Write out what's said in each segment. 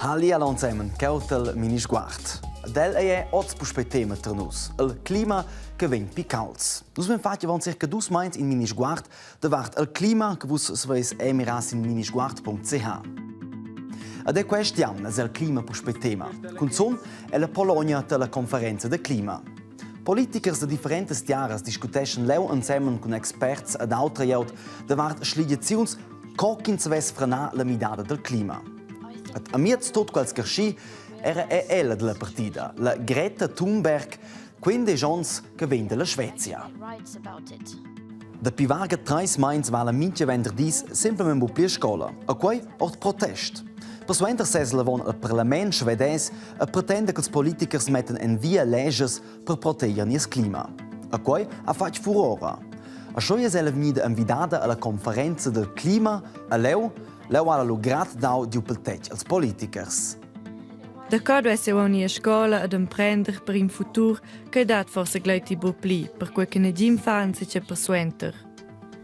Halli alle ensemen, cheu tel Minisguard. Ad el ei oz puspei tema ter nus, il clima che vegn pli caulds. Nus vein fatg avon circa dus meins in Minisguard davart il clima che vus saveis è mirar sin minisguard.ch. Ad è quest jamnas el clima puspei tema. Cunzun è la Pologna dalla conferenza da clima. Politikers da differentas tiaras discuteschan leu ensemen cun experts ed autra glieud davart schligiaziuns co ch'ins savess frenar la midada dal clima. Ed amiez tut quels carschi era è ella della partida, la Greta Thunberg, 15 onns che vegn dalla Svezia. Dapi varga treis meins vala mintga venderdis semplamein buc pli a scola, e quei ord protest. Persuenter sesa avon il parlament svedès e pretenda che ils politichers mettan en via legias per proteger nies clima. E quei ha fatg furora. Aschia es ella vegnida envidada alla conferenza del clima a leu, leu ha lu grad dau giu pel tetg als politichers. D'accordo es eu aunc a scola ad emprender per in futur che dat forsa gleiti buc pli, perquei che negin fa enzatgei persuenter.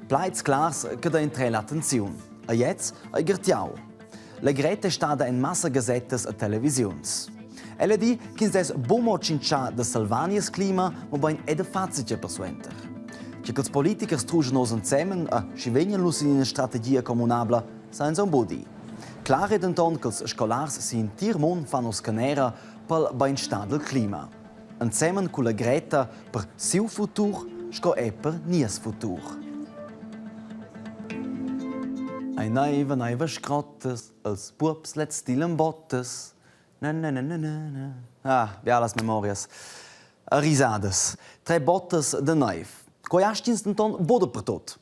Plaids clars che da entrer l'attenziun. A jetzt ei gartiau. La Greta è stada en massa gasettas e televisiuns. Ella di ch'ins dess buc mo tschintschar da salvar nies clima, mobein è da far zatgei persuenter. Che quels politichers truschan oz ensemen e schi vegnan lu sin ina strategia communabla, sainza un budi. Clar è denton ch'ils scolars sin entir mund fan oz canera pel beinstar dal clima. Ensemen culla Greta per siu futur sco er per nies futur. Ei neiva, neiva scrottas, els buobs lezs stilan bottas. Na, na, na, na, na, na. Ah, bialas memorias. Risadas. Tre bottas de neiv. Quei astg'ins denton buc dapertut.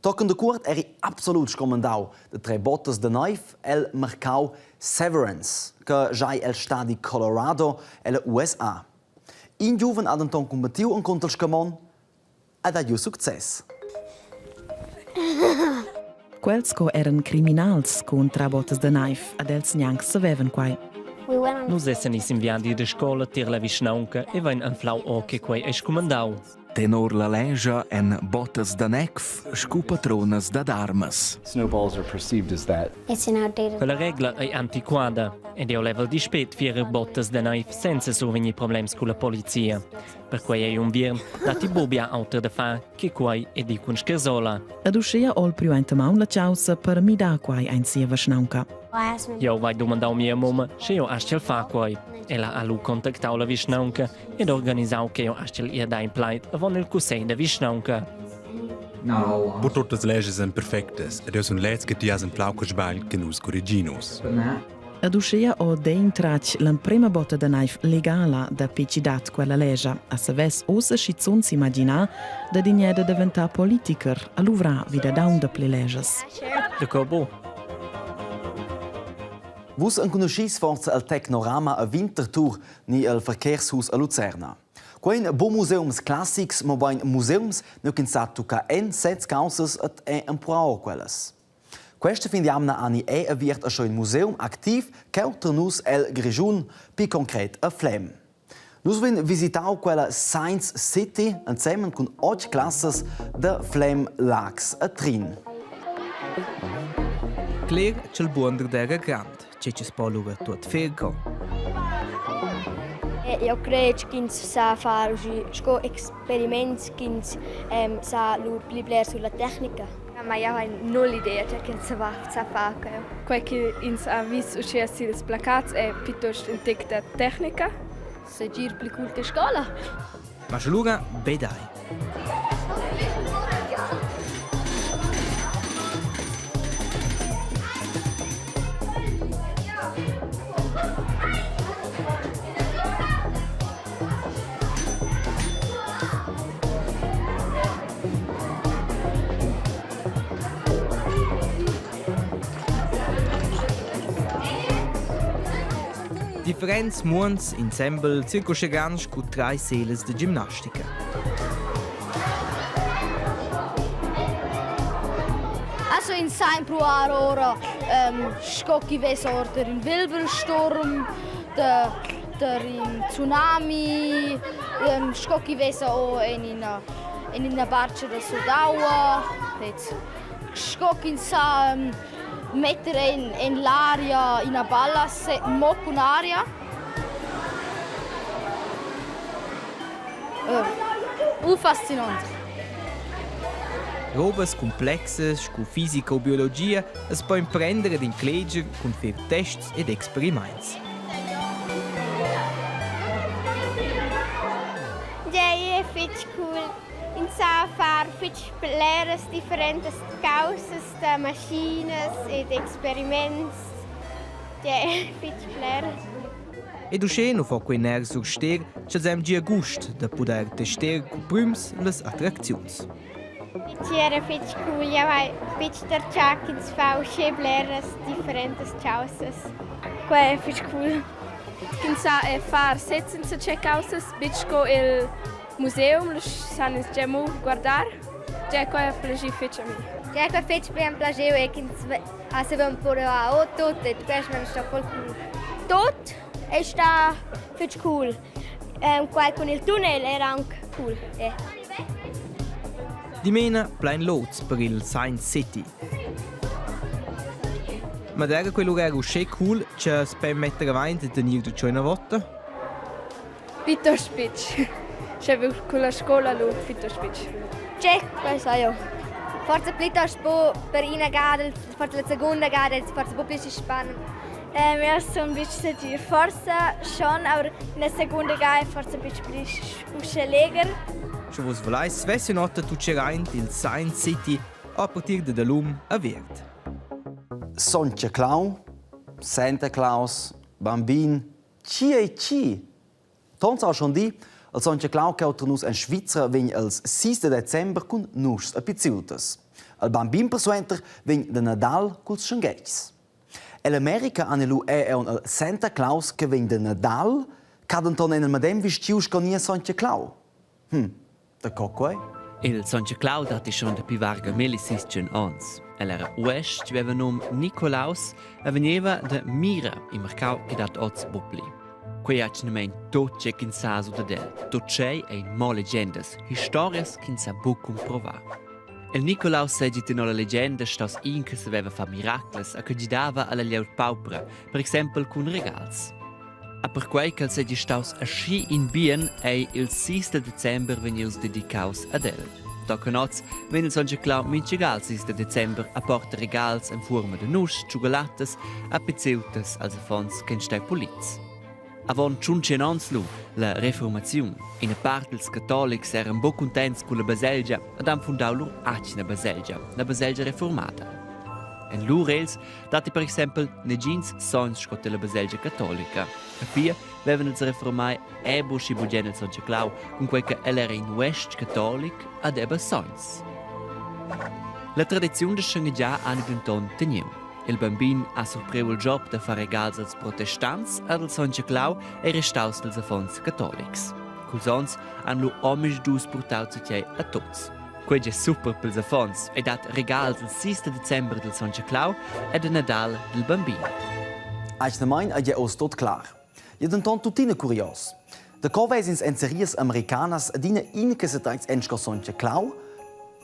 Tochen da cuort eri absolut scumandau da trer bottas da neiv el marcau Severance, che giai el stadi Colorado ella USA. In giuven ha denton cumbattiu encunter il scamon ed ha giu success. Quels co eran criminals cun trabottas da naiv, ad els gnanc savevan quai. Nus essan is in viadi da scola tier la vischnaunca e vein anflau o che quei ei scumandau. Tenor la lescha èn bottas da necf sco patronas dad armas. Snowballs are perceived as that. It's an outdated Quella regla ei antiquada ed eu level dispet fierer bottas da naiv senza survegnir problems culla polizia. Perquei ei unviern datti buca auter da far che quei ed ir cun scherzola. Ed uschia ha'l priu enta maun la chaussa per midar quai en sia vischnaunca. Jeu vai dumandau mia mumma, sche jeu astgel far quei. Ella ha lu contactau la vischnaunca ed organisau che jeu astgel ir dar in plaid avon il cussegl da vischnaunca. Buc tuttas legias ein perfectas ed eu sun leds che ti has anflau quei sbagl che nus corriginos. Ed uschia ho Dane tratg l'emprema botta da naiv legala dapi chi dat quella legia. A savess ussa schizunt s'imaginar dad ignè da daventar politiker a luvrar vi da daun da ple legias. Da bo. Vus enconuschis forsa il Tecnorama a Winterthur ni el Verkehrshus a Lucerna. Quei ein buc museums classics, mobein museums, nua ch'ins sa tuccar en sez caussas ed è empruau quellas. Questa fin d'jamna hani ei aviert aschia in museum activ cheu tar nus el Grischun, pli concret a Flem. Nus vein visitau quella Science City ensemen cun otg classas da Flem Laax a Trin. Cler cha'l buonder d'eira grand, che chi's po lura tuot fer co. Eu cred ch'ins sa far sco experiments ch'ins sa lu pli bler sur la tecnica. Ma jau hai null idea tge ch'ins sa far cheu. Quai ch'ins ha vis uschia sils placats è piuttost in tec da tecnica. Segir pli cool che scola. Ma sche lura be dai. Differents muonds insembel circoscegan scu trais selas da gimnastica. Also in sein pruar ora ähm, sco chi vess or der in Wirbelsturm, der, der in Tsunami, ähm, sco chi vesa o en ina en ina barcha da sudaua, sco ch'ins sa. metter en, en l'aria ina balla se, mo cun aria. Uh, fascinant. Robas cumplexas scu fisica u biologia as po imprender ed incleger cun fer tests ed experimaints. Tgei è fetg cool. Ins sa far fetg bleras differentas caussas da maschinas ed experiments. Tgei è fetg bler. Ed uschè nu fa quei ner surster ch'els han gia gust da pudair tester cun prüms las attracziuns. Ti era fetg cool, jau hai fetg tertgà ch'ins fa uschè bleras differentas chaussas. Quai è fitg cool. Ch'ins sa er far sez insatge caussas, betg sco il museum, lu san ins gia mo guardar. Tgei quai ha plaschi fetg a mi. Tgei quai fetg bien plaschiu è ch'ins ha saviu empruvar o tut e quest m'ha stà voll cool. Tot è stà fetg cool. Quai cun il tunnel era anc cool. Eh. Dimena plein lods per il Science City. Ma era quel era uschè cool che per metter avanti e tenir tut una volta? Piuttosto spitg. Sche con la scola lu piuttosto spitg. Tge, quai sai io. Forse plitost bu per ina gada, forse la seconda gada, forse bu pli spannend. Ähm, ja, sun bitg segir. Forsa schon, aber la segunda ga è forse bitg pli uschè leger. Sche vus volais svess notta tucher aint il Science City a partir da dalum a Verd. Sontga Clau, Santa Claus, Bambin, chi ei chi? Tons ha schon di, il Sontga Clau che auter nus en Svizra vegn els 6 de december cun nuschs e piziultas. Il bambin persuenter vegn da Nadal culs schenghetgs. Ell'America han lu era aunc il Santa Claus che vegn da Nadal, ch'ha denton en il medem vestgiu sco nies Sontga Clau. Hm, daco quei? Il Sontga Clau datti schon dapi varga milli onns. El era uestg, veva num Nicolaus e vegneva da Mira, in marcau che dat oz buc pli. Quei atgnamein tut tgei ch'ins sa su dad el. Tut tschei ein mo legendas, historias ch'ins sa buc cumprovar. Il Nicolaus seigi tenor la legenda staus in che saveva far miraclas e che gidava alla glieud paupra, per exempel cun regals. A perquei ch'el seigi staus aschi in bien ei il 6 de december vegnius dedicaus ad el. Tochen oz vegn il Sontg Clau mintga il 6 de december a portar regals en fuorma de nuschs, tschugalatas e pezeutas als affons ch'ein stai pulits. Avon tschunchen onns lu la reformaziun. Ina part dils catolics eran buc cuntents culla baselgia ed han fundau lur atgna baselgia, la baselgia reformada. En lur els datti per exempel negins sogns sco la baselgia catolica. E pia vevan els reformai e buc schi bugen il Sontg Clau, cunquei che el era in uestg catolic ad eba sogns. La tradiziun da schenghegiar han denton teniu. Il bambin ha surpriu il job da far regals als protestants ed il Sontg Clau ei restaus dils affons catolics. Culs onns han lu omisdus purtau zatgei a tuts. Quei è super pils affons e dat regals il 6 de december del Sontg Clau e de Nadal del bambin. Eignamain ei oz tot clar. Io denton tuttina curios. Da co vesins en serias americanas adina in che se traits en sco Sontga Clau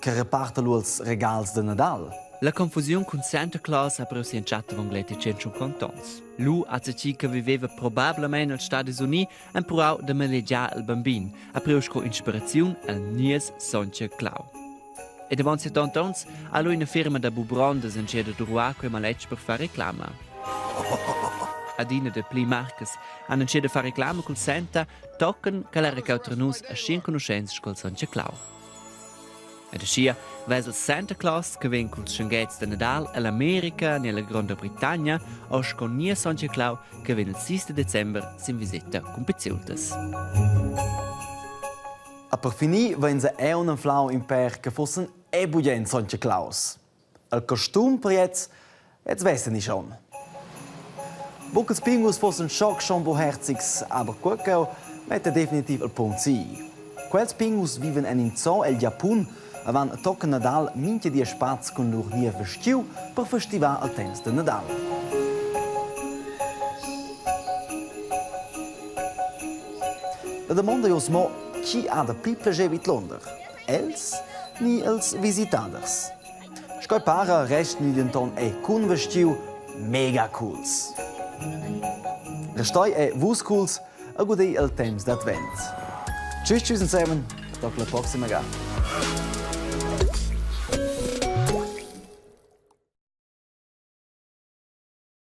che reparta lu els regals de Nadal? La confusiun cun Santa Claus ha però sia entschatta avon gl'eti 150 onns. Lu ha tgi che viveva probablamein als Stadis Unì empruau da malegiar il bambin, ha priu sco inspiraziun el nies Sontga Clau. Ed avon 70 onns ha lu ina firma da bubrondas entschiet a duruar quei maletg per far reclama. Adina dapli marcas han entschiet a far reclama cul Santa tochen ch'el era cheu tra nus aschi enconuschents sco il Sontga Clau. Ed aschia vesa il Santa Claus che vegn culs schanghets da Nadal ell'America ni ella Gronda Britannia o sco nies Sontga Clau che vegn il 6 de december sin viseta cun piziultas. A per finir vainsa eau anflau ün pêr che fussen e bugen Sontga Claus. Il costum per ets, ets vessen i schon. Buc ils pingus fussen schoc schon buherzigs, aber quel cheu metta definitiv il punct si. Quels pingus viven en in zoo el Giapun e van tochen Nadal mintga di a spaz cun lur niev vestiu per festivar il temps de Nadal. La damonda ei oz mo, chi ha da pli plascher vidlunder, els ni ils visitaders? Sco para restni denton è cun vestiu mega cools. Restai è vus cools a gudei il temps d'advent. Tschüss, tschüss insemen, dopo la prossima ga.